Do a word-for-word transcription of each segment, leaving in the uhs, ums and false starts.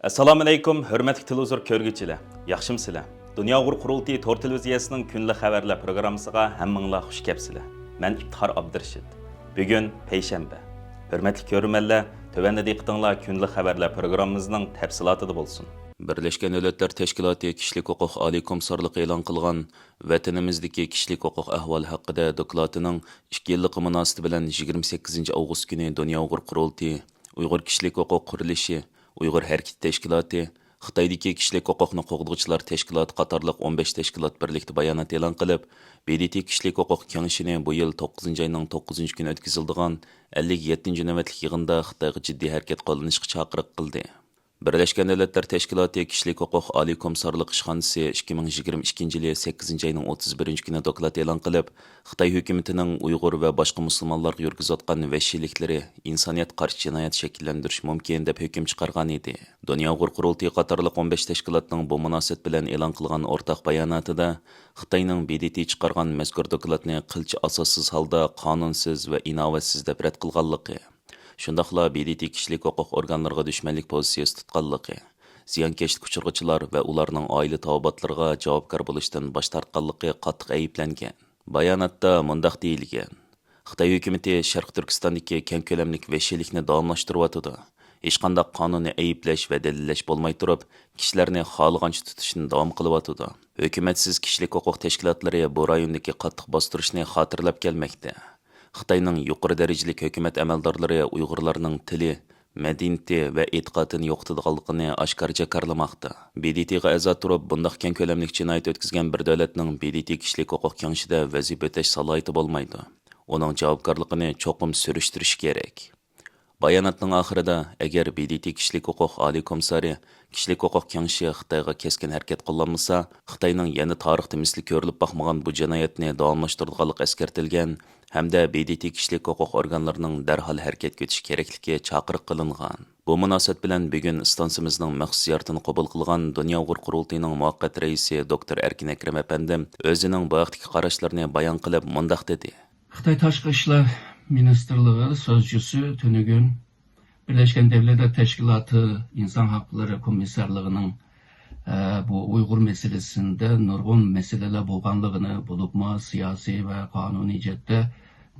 ئەسسالامۇئەلەيكۇم، ھۆرمەتلىك تېلېۋىزور كۆرگۈچىلەر، ياخشىمۇسىلەر؟ دۇنيا ئۇيغۇر قۇرۇلتىيى تور تېلېۋىزىيەسىنىڭ كۈندىلىك خەۋەرلەر پروگراممىسىغا ھەممىڭلار خۇش كەپسىلەر. مەن ئىپتىخار ئابدۇرېشىت. بۈگۈن پەيشەنبە. ھۆرمەتلىك كۆرۈرمەنلەر، تۆۋەندە دىققىتىڭلار كۈندىلىك خەۋەرلەر پروگراممىمىزنىڭ تەپسىلاتىدا بولسۇن. بىرلەشكەن دۆلەتلەر تەشكىلاتى كىشىلىك ھوقۇق ئالىي كومىسسارلىقى ئېلان قىلغان ۋەتىنىمىزدىكى كىشىلىك ھوقۇق ئەھۋالى ھەققىدە دوكلاتىنىڭ ئىككى يىللىقى مۇناسىۋىتى بىلەن يىگىرمە سەككىزىنچى ئاۋغۇست كۈنى دۇنيا ئۇيغۇر قۇرۇلتىيى، ئۇيغۇر كىشىلىك ھوقۇق قۇرۇلۇشى، ئۇيغۇر ھەرىكىتى تەشكىلاتى، خىتايدىكى كىشىلىك ھوقۇقنى قوغدىغۇچىلار تەشكىلاتى قاتارلىق ئون بەش تەشكىلات بىرلىكتە بايانات ئېلان قىلىپ، ب د ت كىشىلىك ھوقۇق كېڭىشىنى بۇ يىل توققۇزىنچى ئاينىڭ توققۇزىنچى كۈنى ئۆتكۈزۈلىدىغان ئەللىك يەتتىنچى نۆۋەتلىك يىغىندا خىتايغا جىددىي ھەرىكەت قوللىنىشقا چاقىرىق قىلدى. بىرلەشكەن دۆلەتلەر تەشكىلاتى كىشىلىك ھوقۇق ئالىي كومىسسارلىق ئىشخانىسى ئىككى مىڭ يىگىرمە ئىككىنچى يىلى سەككىزىنچى ئاينىڭ ئوتتۇز بىرىنچى كۈنى دوكلات ئېلان قىلىپ، خىتاي ھۆكۈمىتىنىڭ ئۇيغۇر ۋە باشقا مۇسۇلمانلارغا يۈرگۈزۈۋاتقان ۋەھشىيلىكلىرى ئىنسانىيەتكە قارشى جىنايەت شەكىللەندۈرۈش مۇمكىن، دەپ ھۆكۈم چىقارغان ئىدى. دۇنيا ئۇيغۇر قۇرۇلتىيى قاتارلىق ئون بەش تەشكىلاتنىڭ بۇ مۇناسىۋەت بىلەن ئېلان قىلغان ئورتاق باياناتىدا، خىتاينىڭ ب د ت چىقارغان مەزكۇر دوكلاتنى قىلچە ئاساسسىز ھالدا قانۇنسىز ۋە ئىناۋەتسىز دەپ رەت قىلغانلىقى، شۇنداقلا ب د ت كىشىلىك ھوقۇق ئورگانلىرىغا دۈشمەنلىك پوزىتسىيىسى تۇتقانلىقى، زىيانكەشلىككە ئۇچرىغۇچىلار ۋە ئۇلارنىڭ ئائىلە تاۋابىئاتلىرىغا جاۋابكار بولۇشتىن باش تارتقانلىقى قاتتىق ئەيىبلەنگەن. باياناتتا مۇنداق دېيىلگەن: خىتاي ھۆكۈمىتى شەرقىي تۈركىستاندىكى كەڭ كۆلەملىك ۋەھشىيلىكنى داۋاملاشتۇرۇۋاتىدۇ. ھېچقانداق قانۇنىي ئەيىبلەش ۋە دەلىللەش بولماي تۇرۇپ، كىشىلەرنى خالىغانچە تۇتۇشنى داۋام قىلىۋاتىدۇ. ھۆكۈمەتسىز كىشىلىك ھوقۇق تەشكىلاتلىرى بۇ رايوندىكى قاتتىق باستۇرۇشنى خاتىرىلەپ كەلمەكتە. خىتاينىڭ يۇقىرى دەرىجىلىك ھۆكۈمەت ئەمەلدارلىرى ئۇيغۇرلارنىڭ تىلى، مەدەنىيىتى ۋە ئېتىقادىنى يوقىتىدىغانلىقىنى ئاشكارا جاكارلىماقتا. ب د ت غا ئەزا تۇرۇپ، بۇنداق كەڭ كۆلەملىك جىنايەت ئۆتكۈزگەن بىر دۆلەتنىڭ ب د ت كىشىلىك ھوقۇق كېڭىشىدە ۋەزىپە ئۆتەش سالاھىيىتى بولمايدۇ. ئۇنىڭ جاۋابكارلىقىنى چوقۇم سۈرۈشتۈرۈش كېرەك. باياناتنىڭ ئاخىرىدا، ئەگەر ب د ت كىشىلىك ھوقۇق ئالىي كومىسسارى، كىشىلىك ھوقۇق كېڭىشى خىتايغا كەسكىن ھەرىكەت قوللانمىسا، خىتاينىڭ يەنە تارىختا مىسلى كۆرۈلۈپ باقمىغان بۇ جىنايەتنى داۋاملاشتۇرىدىغانلىقى ئەسكەرتىلگەن ھەمدە ب د ت كىشىلىك ھوقۇق ئورگانلىرىنىڭ دەرھال ھەرىكەتكە ئۆتۈشى كېرەكلىكى چاقىرىق قىلىنغان. بۇ مۇناسىۋەت بىلەن بۈگۈن ئىستانسىمىزنىڭ مەخسۇس زىيارىتىنى قوبۇل قىلغان دۇنيا ئۇيغۇر قۇرۇلتىيىنىڭ مۇۋەققەت رەئىسى دوكتور ئەركىن ئەكرەم ئەپەندىم ئۆزىنىڭ بۇ ھەقتىكى قاراشلىرىنى بايان قىلىپ مۇنداق دېدى. خىتاي تاشقى ئىشلار مىنىستىرلىقى سۆزچىسى تۈنۈگۈن بىرلەشكەن دۆلەتلەر تەشكىلاتى ئىنسان ھەقلىرى كومىسسارلىقىنىڭ، ئە، بۇ ئۇيغۇر مەسىلىسىندە نۇرغۇن مەسىلىلەر بولغانلىقىنى، بولۇپمۇ سىياسىي ۋە قانۇنىي جەھەتتە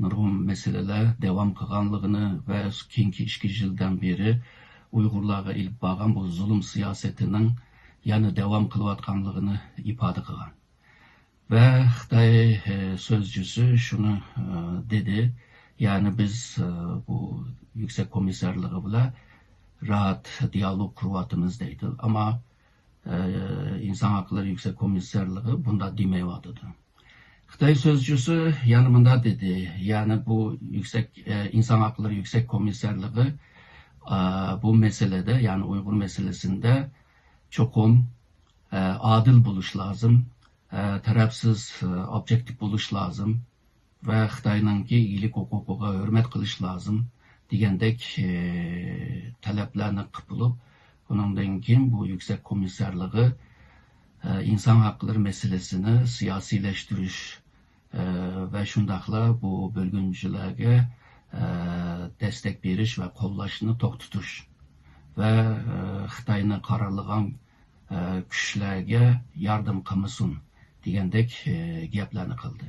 نۇرغۇن مەسىلىلەر داۋام قىلغانلىقىنى ۋە كېيىنكى ئىككى يىلدىن بېرى ئۇيغۇرلارغا ئېلىپ بارغان بۇ زۇلۇم سىياسىتىنىڭ يەنە داۋام قىلىۋاتقانلىقىنى ئىپادە قىلغان. ۋە خىتاي، ئە، سۆزچىسى شۇنى، ئە، دېدى، يەنى بىز، ئە، بۇ يۈكسەك كومىسسارلىقى بىلەن راھەت دىيالوگ قۇرۇۋاتىمىز دەيدۇ. ئەمما، ئە، ئىنسان ھەقلىرى يۈكسەك كومىسسارلىقى بۇنداق دېمەيۋاتىدۇ. خىتاي سۆزچىسى يەنە مۇنداق دېدى، يەنى بۇ يۈكسەك، ئە، ئىنسان ھەقلىرى يۈكسەك كومىسسارلىقى، ئە، بۇ مەسىلىدە، يەنى ئۇيغۇر مەسىلىسىندە چوقۇم، ئە، ئادىل بولۇش لازىم. ئە، تەرەپسىز، ئە، ئوبيېكتىپ بولۇش لازىم ۋە خىتاينىڭكى ئىگىلىك ھوقۇقىغا ھۆرمەت قىلىش لازىم دېگەندەك، ئە، تەلەپلەرنى قىلىپ بولۇپ، ئۇنىڭدىن كېيىن بۇ يۈكسەك كومىسسارلىقى، ئە، ئىنسان ھەقلىرى مەسىلىسىنى سىياسىيلەشتۈرۈش، ئە، ۋە شۇنداقلا بۇ بۆلگۈنچىلەرگە، ئە، دەستەك بېرىش ۋە قوللاشنى توختىتىش ۋە، ئە، خىتاينى قارالىغان، ئە، كۈچلەرگە ياردەم قىلمىسۇن دېگەندەك، ئە، گەپلەرنى قىلدى.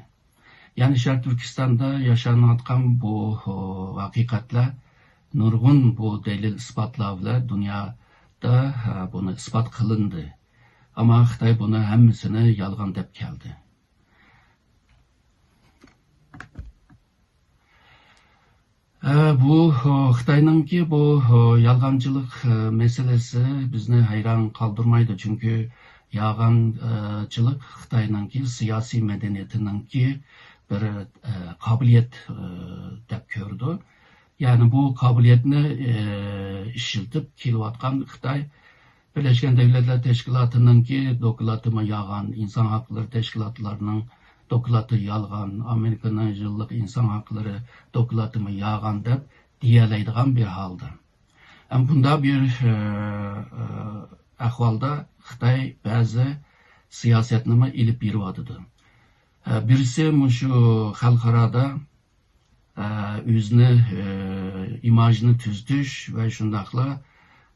يەنى شەرقىي تۈركىستاندا ياشانىۋاتقان بۇ، ئۇ، ھەقىقەتلەر نۇرغۇن بۇ دەلىل ئىسپاتلار بىلەن دۇنيادا، ئە، بۇنى ئىسپات قىلىندى. ئەمما خىتاي بۇنى ھەممىسىنى يالغان دەپ كەلدى. ئە، بۇ، ئۇ، خىتاينىڭكى بۇ، ئۇ، يالغانچىلىق، ئە، مەسىلىسى بىزنى ھەيران قالدۇرمايدۇ، چۈنكى يالغانچىلىق خىتاينىڭكى سىياسىي مەدەنىيىتىنىڭكى بىر، ئە، قابىلىيەت، ئە، دەپ كۆرىدۇ. يەنى بۇ قابىلىيەتنى، ئە، ئىشلىتىپ كېلىۋاتقان خىتاي بىرلەشكەن دۆلەتلەر تەشكىلاتىنىڭكى دوكلاتىمۇ يالغان، ئىنسان ھەقلىرى تەشكىلاتلىرىنىڭ دوكلاتى يالغان، ئامېرىكىنىڭ يىللىق ئىنسان ھەقلىرى دوكلاتىمۇ يالغان دەپ دېيەلەيدىغان بىر ھالدا. ئەمما بۇنداق بىر، ئە، ئە، ئەھۋالدا خىتاي بەزى سىياسەتنىمۇ ئېلىپ بېرىۋاتىدۇ. ئە، بىرسى مۇشۇ خەلقئارادا ئە، ئۆزىنى، ئە، ئىماژىنى تۈزىتىش ۋە شۇنداقلا،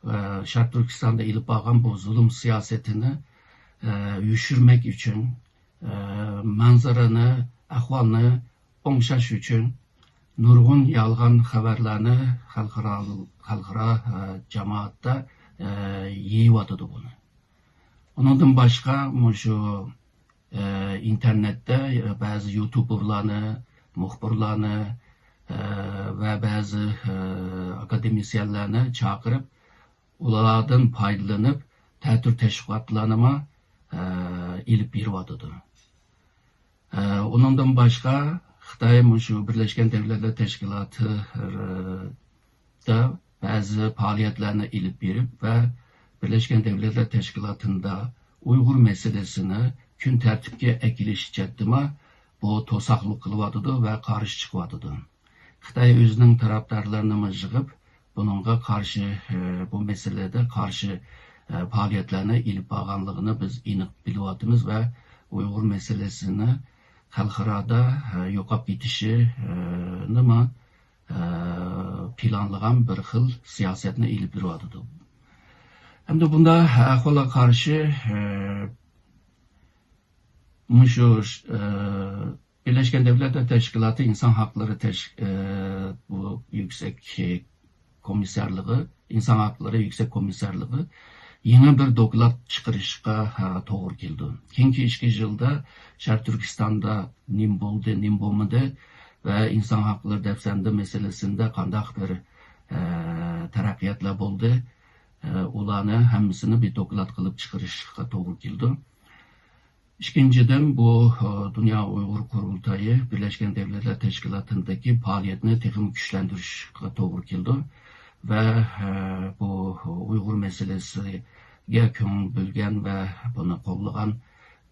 ئە، شەرقىي تۈركىستاندا ئېلىپ بارغان بۇ زۇلۇم سىياسىتىنى، ئە، يوشۇرماق ئۈچۈن، ئە، مەنزىرىنى، ئەھۋالنى ئوڭشاش ئۈچۈن نۇرغۇن يالغان خەۋەرلەرنى خەلقئارا، خەلقئارا، ئە، جامائەتتە، ئە، يېيىۋاتىدۇ بۇنى. ئۇنىڭدىن باشقا مۇشۇ، ئە، ئىنتېرنېتتە بەزى يۇتۇبېرلارنى، مۇخبىرلارنى، ئە، ۋە بەزى، ئە، ئاكادېمىسىيەنلەرنى چاقىرىپ، ئۇلاردىن پايدىلىنىپ، تەتۈر تەشۋىقاتلارنىمۇ، ئە، ئېلىپ بېرىۋاتىدۇ. ئە، ئۇنىڭدىن باشقا، خىتاي مۇشۇ بىرلەشكەن دۆلەتلەر تەشكىلاتىدا بەزى پائالىيەتلەرنى ئېلىپ بېرىپ ۋە بىرلەشكەن دۆلەتلەر تەشكىلاتىدا ئۇيغۇر مەسىلىسىنى كۈن تەرتىپكە ئەكېلىش جەھەتتىمۇ بۇ توساقلىق قىلىۋاتىدۇ ۋە قارشى چىقىۋاتىدۇ. خىتاي ئۆزىنىڭ تەرەپدارلىرىنىمۇ يىغىپ، بۇنىڭغا قارشى، ئە، بۇ مەسىلىدە قارشى، ئە، پائالىيەتلەرنى ئېلىپ بارغانلىقىنى بىز ئېنىق بىلىۋاتىمىز ۋە ئۇيغۇر مەسىلىسىنى خەلقئارادا، ئە، يوقاپ كېتىشى، ئە، نىمۇ، ئە، پىلانلىغان بىر خىل سىياسەتنى ئېلىپ بېرىۋاتىدۇ. ئەمدى بۇنداق ئەھۋالغا قارشى، ئە، مۇشۇ، ئە، بىرلەشكەن دۆلەتلەر تەشكىلاتى ئىنسان ھەقلىرى تەش-، ئە، بۇ يۈكسەك كومىسسارلىقى، ئىنسان ھەقلىرى يۈكسەك كومىسسارلىقى يېڭى بىر دوكلات چىقىرىشقا، ھە، توغرا كېلىدۇ. كېيىنكى ئىككى يىلدا شەرقىي تۈركىستاندا نېمە بولدى، نېمە بولمىدى ۋە ئىنسان ھەقلىرى دەپسەندە مەسىلىسىدە قانداق بىر، ئە، تەرەققىياتلار بولدى، ئە، ئۇلارنى ھەممىسىنى بىر دوكلات قىلىپ چىقىرىشقا توغرا كېلىدۇ. ئىككىنچىدىن، بۇ، ئە، دۇنيا ئۇيغۇر قۇرۇلتايى بىرلەشكەن دۆلەتلەر تەشكىلاتىدىكى پائالىيەتنى تېخىمۇ كۈچلەندۈرۈشكە توغرا كېلىدۇ ۋە، ئە، بۇ ئۇيغۇر مەسىلىسىگە كۆڭۈل بۆلگەن ۋە بۇنى قوللىغان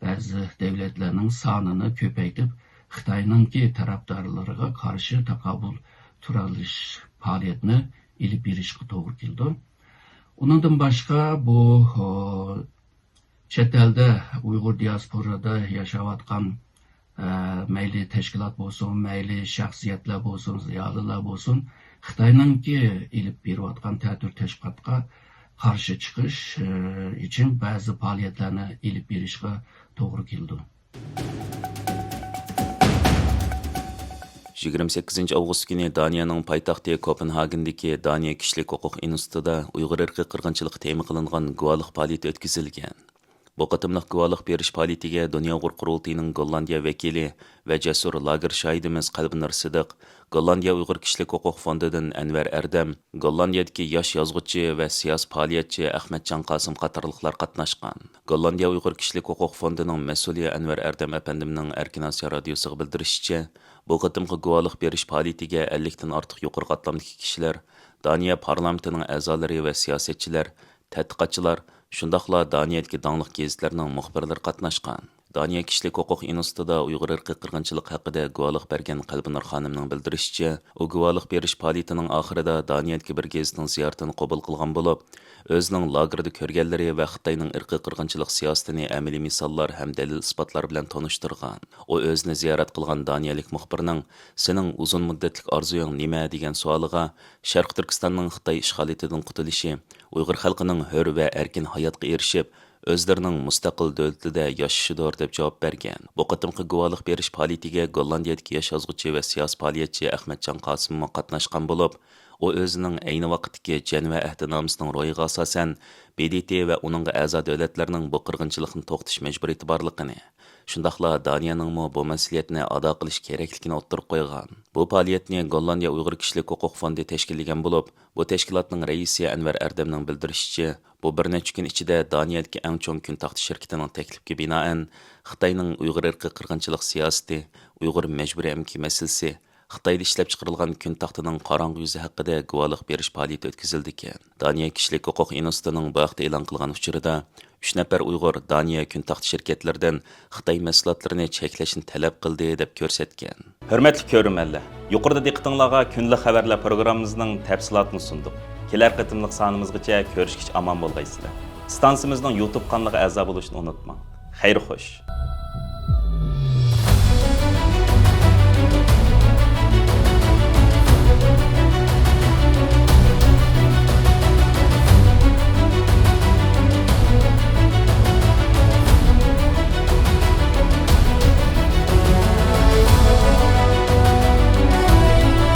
بەزى دۆلەتلەرنىڭ سانىنى كۆپەيتىپ، خىتاينىڭكى تەرەپدارلىرىغا قارشى تاقابىل تۇرالىش پائالىيەتنى ئېلىپ بېرىشقا توغرا كېلىدۇ. ئۇنىڭدىن باشقا، بۇ، ئە، چەت ئەلدە ئۇيغۇر دىياسپورادا ياشاۋاتقان، ئە، مەيلى تەشكىلات بولسۇن، مەيلى شەخسىيەتلەر بولسۇن، زىيالىيلار بولسۇن، خىتاينىڭكى ئېلىپ بېرىۋاتقان تەتۈر تەشۋىقاتقا قارشى چىقىش، ئە، ئۈچۈن بەزى پائالىيەتلەرنى ئېلىپ بېرىشقا توغرا كېلىدۇ. يىگىرمە سەككىزىنچى ئاۋغۇست كۈنى دانىيەنىڭ پايتەختى كوپېنھاگېندىكى دانىيە كىشىلىك ھوقۇق ئىنستىتۇتىدا ئۇيغۇر ئىرقىي قىرغىنچىلىقى تېما قىلىنغان گۇۋاھلىق پائالىيىتى ئۆتكۈزۈلگەن. بۇ قېتىملىق گۇۋاھلىق بېرىش پائالىيىتىگە دۇنيا ئۇيغۇر قۇرۇلتىيىنىڭ گوللاندىيە ۋەكىلى ۋە جەسۇر لاگېر شاھىدىمىز قەلبىنۇر سىدىق، گوللاندىيە ئۇيغۇر كىشىلىك ھوقۇق فوندىدىن ئەنۋەر ئەردەم، گوللاندىيەدىكى ياش يازغۇچى ۋە سىياسىي پائالىيەتچى ئەخمەتجان قاسىم قاتارلىقلار قاتناشقان. گوللاندىيە ئۇيغۇر كىشىلىك ھوقۇق فوندىنىڭ مەسئۇلى ئەنۋەر ئەردەم ئەپەندىمنىڭ ئەركىن ئاسىيا رادىيوسىغا بىلدۈرۈشىچە، بۇ قېتىمقى گۇۋاھلىق بېرىش پائالىيىتىگە ئەللىكتىن ئارتۇق يۇقىرى قاتلامدىكى كىشىلەر، دانىيە پارلامېنتىنىڭ ئەزالىرى ۋە سىياسەتچىلەر، تەتقىقاتچىلار، شۇنداقلا دانىيەدىكى داڭلىق گېزىتلەرنىڭ مۇخبىرلىرى قاتناشقان. دانىيە كىشىلىك ھوقۇق ئىنستىتۇتىدا ئۇيغۇر ئىرقىي قىرغىنچىلىقى ھەققىدە گۇۋاھلىق بەرگەن قەلبىنۇر خانىمنىڭ بىلدۈرۈشىچە، ئۇ گۇۋاھلىق بېرىش پائالىيىتىنىڭ ئاخىرىدا دانىيەدىكى بىر گېزىتنىڭ زىيارىتىنى قوبۇل قىلغان بولۇپ، ئۆزىنىڭ لاگېردا كۆرگەنلىرى ۋە خىتاينىڭ ئىرقىي قىرغىنچىلىق سىياسىتىنى ئەمەلىي مىساللار ھەم دەلىل-ئىسپاتلار بىلەن تونۇشتۇرغان. ئۇ ئۆزىنى زىيارەت قىلغان دانىيەلىك مۇخبىرنىڭ، سېنىڭ ئۇزۇن مۇددەتلىك ئارزۇيۇڭ نېمە؟ دېگەن سوئالىغا، شەرقىي تۈركىستاننىڭ خىتاي ئىشغالىيىتىدىن قۇتۇلۇشى، ئۇيغۇر خەلقىنىڭ ھۆر ۋە ئەركىن ھاياتقا ئېرىشىپ، ئۆزلىرىنىڭ مۇستەقىل دۆلىتىدە ياشىشىدۇر، دەپ جاۋاب بەرگەن. بۇ قېتىمقى گۇۋاھلىق بېرىش پائالىيىتىگە گوللاندىيەدىكى ياش يازغۇچى ۋە سىياسىي پائالىيەتچى ئەخمەتجان قاسىممۇ قاتناشقان بولۇپ، ئۇ ئۆزىنىڭ ئەينى ۋاقىتتىكى جەنۋە ئەھدىنامىسىنىڭ روھىغا ئاساسەن، ب د ت ۋە ئۇنىڭغا ئەزا دۆلەتلەرنىڭ بۇ قىرغىنچىلىقنى توختىتىش مەجبۇرىيىتى بارلىقىنى، شۇنداقلا دانىيەنىڭمۇ بۇ مەسئۇلىيەتنى ئادا قىلىش كېرەكلىكىنى ئوتتۇرىغا قويغان. بۇ پائالىيەتنى گوللاندىيە ئۇيغۇر كىشىلىك ھوقۇق فوندى تەشكىللىگەن بولۇپ، بۇ تەشكىلاتنىڭ رەئىسى ئەنۋەر ئەردەمنىڭ بىلدۈرۈشىچە، بۇ بىر نەچچە كۈن ئىچىدە دانىيەدىكى ئەڭ چوڭ كۈن تاختا شىركىتىنىڭ تەكلىپىگە بىنائەن، خىتاينىڭ ئۇيغۇر ئىرقىي قىرغىنچىلىق سىياسىتى، ئۇيغۇر مەجبۇرىي ئەمگىكى مەسىلىسى، خىتايدا ئىشلەپچىقىرىلغان كۈن تاختىنىڭ قاراڭغۇ يۈزى ھەققىدە گۇۋاھلىق بېرىش پائالىيىتى ئۆتكۈزۈلىدىكەن. دانىيە كىشىلىك ھوقۇق ئىنستىتۇتىنىڭ بۇ ھەقتە ئېلان قىلغان ئۇچۇرىدا، ئۈچ نەپەر ئۇيغۇر دانىيە كۈن تاختا شىركەتلىرىدىن خىتاي مەھسۇلاتلىرىنى چەكلەشنى تەلەپ قىلدى، دەپ كۆرسەتكەن. ھۆرمەتلىك كۆرۈرمەنلەر، يۇقىرىدا دىققىتىڭلارغا كۈندىلىك خەۋەرلەر پروگراممىمىزنىڭ تەپسىلاتىنى سۇندۇق. كېلەر قېتىملىق سانىمىزغىچە كۆرۈشكىچە ئامان بولغايسىلەر. ئىستانسىمىزنىڭ يۇتۇب قانىلىغا ئەزا بولۇشنى ئۇنتۇماڭ. خەير خوش.